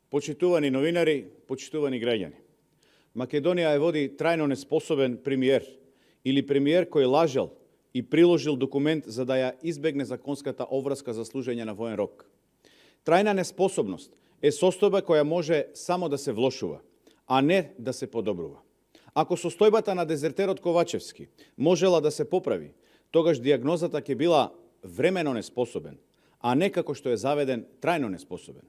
Почитувани новинари, почитувани граѓани. Македонија ја води трајно неспособен премиер или премиер кој лажел и приложил документ за да ја избегне законската обврска за служење на воен рок. Трајна неспособност е состојба која може само да се влошува, а не да се подобрува. Ако состојбата на дезертерот Ковачевски можела да се поправи, тогаш дијагнозата ќе била времено неспособен, а не како што е заведен трајно неспособен.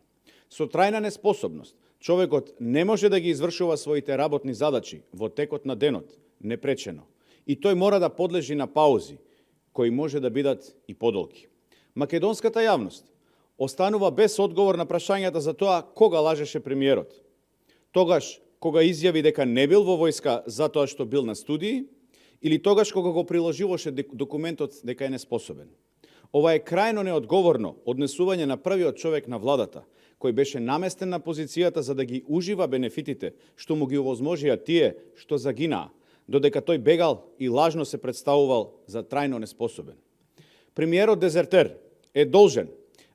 Со трајна неспособност, човекот не може да ги извршува своите работни задачи во текот на денот, непречено. И тој мора да подлежи на паузи, кои може да бидат и подолги. Македонската јавност останува без одговор на прашањата за тоа кога лажеше премиерот. Тогаш кога изјави дека не бил во војска затоа што бил на студии, или тогаш кога го приложуваше документот дека е неспособен. Ова е крајно неодговорно однесување на првиот човек на владата, кој беше наместен на позицијата за да ги ужива бенефитите што му ги овозможија тие што загинаа, додека тој бегал и лажно се представувал за трајно неспособен. Премиерот дезертер е должен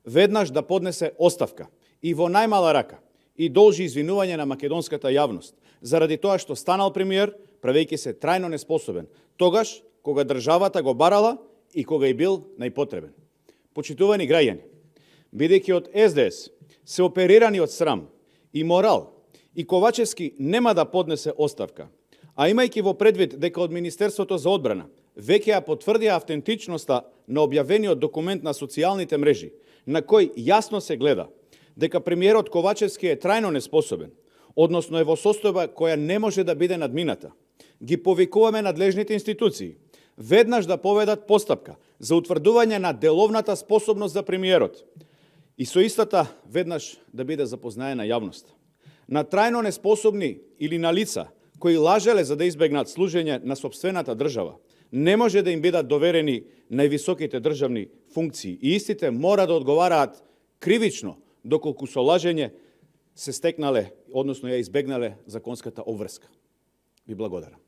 веднаш да поднесе оставка и во најмала рака и должи извинување на македонската јавност заради тоа што станал премиер, правејќи се трајно неспособен, тогаш кога државата го барала и кога и бил најпотребен. Почитувани граѓани, бидејќи од СДС се оперирани од срам и морал, и Ковачевски нема да поднесе оставка, а имајќи во предвид дека од Министерството за одбрана веќе ја потврдија автентичноста на објавениот документ на социјалните мрежи, на кој јасно се гледа дека премиерот Ковачевски е трајно неспособен, односно е во состојба која не може да биде надмината, ги повикуваме надлежните институции веднаш да поведат постапка за утврдување на деловната способност за премиерот и со истата веднаш да биде запознаена јавноста. На трајно неспособни или на лица кои лажеле за да избегнат служење на сопствената држава, не може да им бидат доверени највисоките државни функции и истите мора да одговараат кривично доколку со лажење се стекнале, односно ја избегнале законската обврска. Ви благодарам.